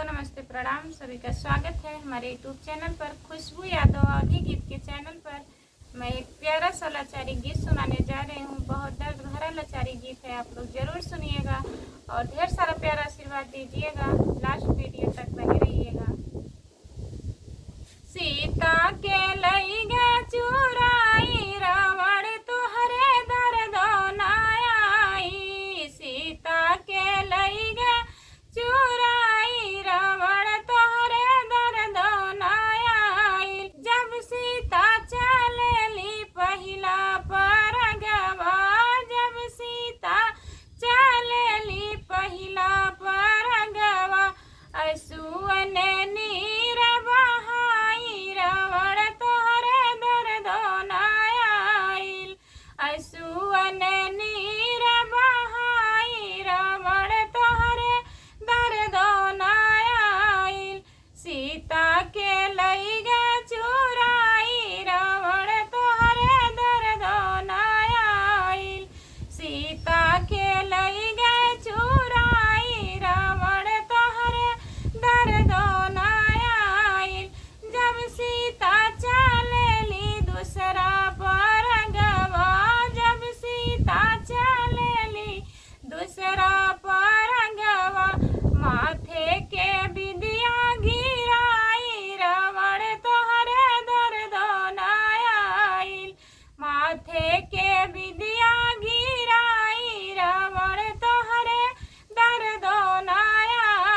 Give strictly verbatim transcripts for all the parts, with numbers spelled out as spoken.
नमस्ते, प्रणाम, सभी का स्वागत है हमारे YouTube चैनल पर, खुशबू यादव अवधी गीत के चैनल पर। मैं एक प्यारा सा लाचारी गीत सुनाने जा रही हूँ। बहुत दर्द भरा लाचारी गीत है, आप लोग जरूर सुनिएगा और ढेर सारा प्यारा आशीर्वाद दीजिएगा। लास्ट वीडियो तक बने रहिएगा। सीता के लइगा चुराई, रावण तोहरे दरदो ना आई। सीता के लइगा चुराई, रावण तोहरे दरदो ना आई। जब सीता चलेली पहिला परगवा, जब सीता चलेली पहिला परगवा, असुअन नीर बहाई, रावण तोहरे दरदो ना आइल। असुअन नीर बहाई, रावण तोहरे दरदो ना आइल। सीता के लइगा चुराई, रावण तोहरे दरदो ना आइल। सीता के लइगा चुराई, रावण तोहरे दरदो ना आइल। जब सीता चलेली दूसरा परगवा, जब सीता चलेली दूसरा परगवा, माथे के बिंदिया गिराई, रावण तोहरे दरदो ना आइल। माथे के बिंदिया गिराई, रावण तोहरे दरदो ना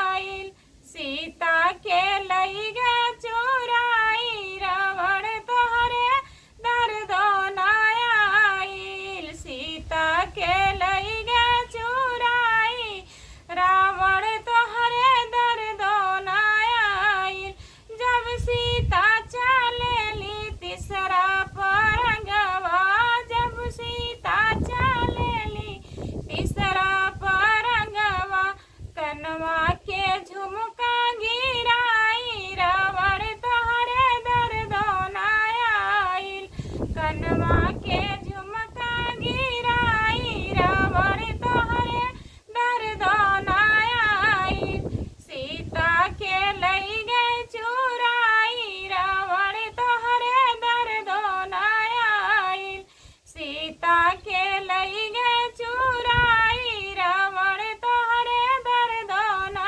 आइल। सीता के लइगा चुराई, रावण तोहरे दरदो ना आइल। सीता के लइगा चुराई, रावण तोहरे दरदो ना आइल। जब सीता चलेली तीसरा परगवा, जब सीता चलेली तीसरा परगवा, कनवा के झुमका गिराई, रावण तोहरे दरदो ना आइल। कनवा के झुमका गिराई, रावण तोहरे दरदो ना आइल। सीता के लइगा चुराई, रावण तोहरे दरदो ना आइल। सीता के लइगा चुराई, रावण तोहरे दरदो ना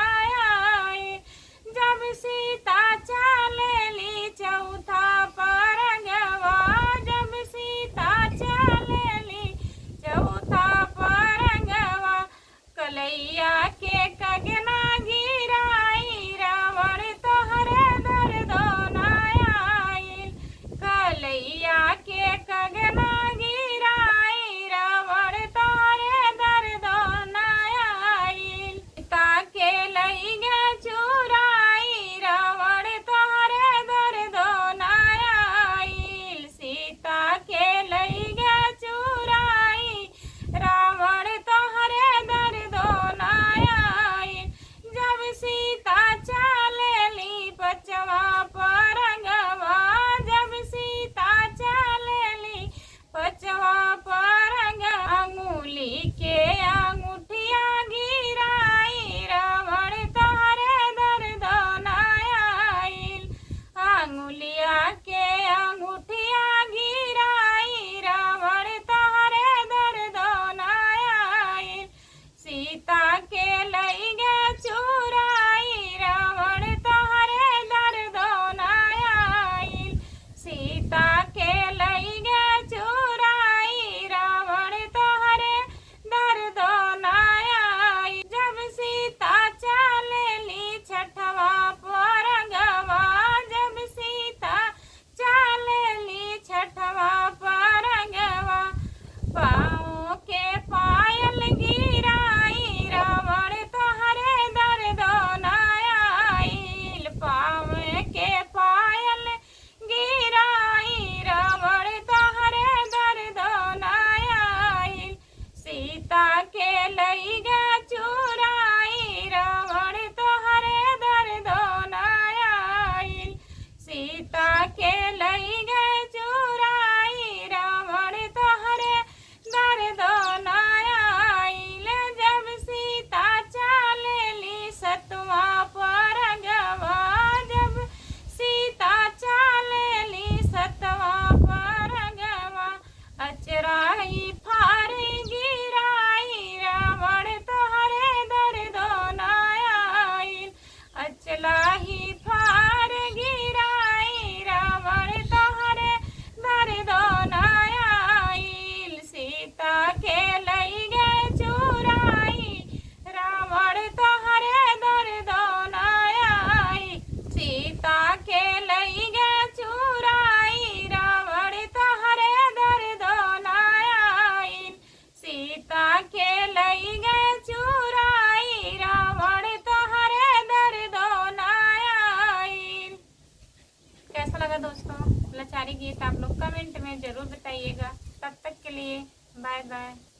गीत आप लोग comment में जरूर बताइएगा। तब तक के लिए bye bye।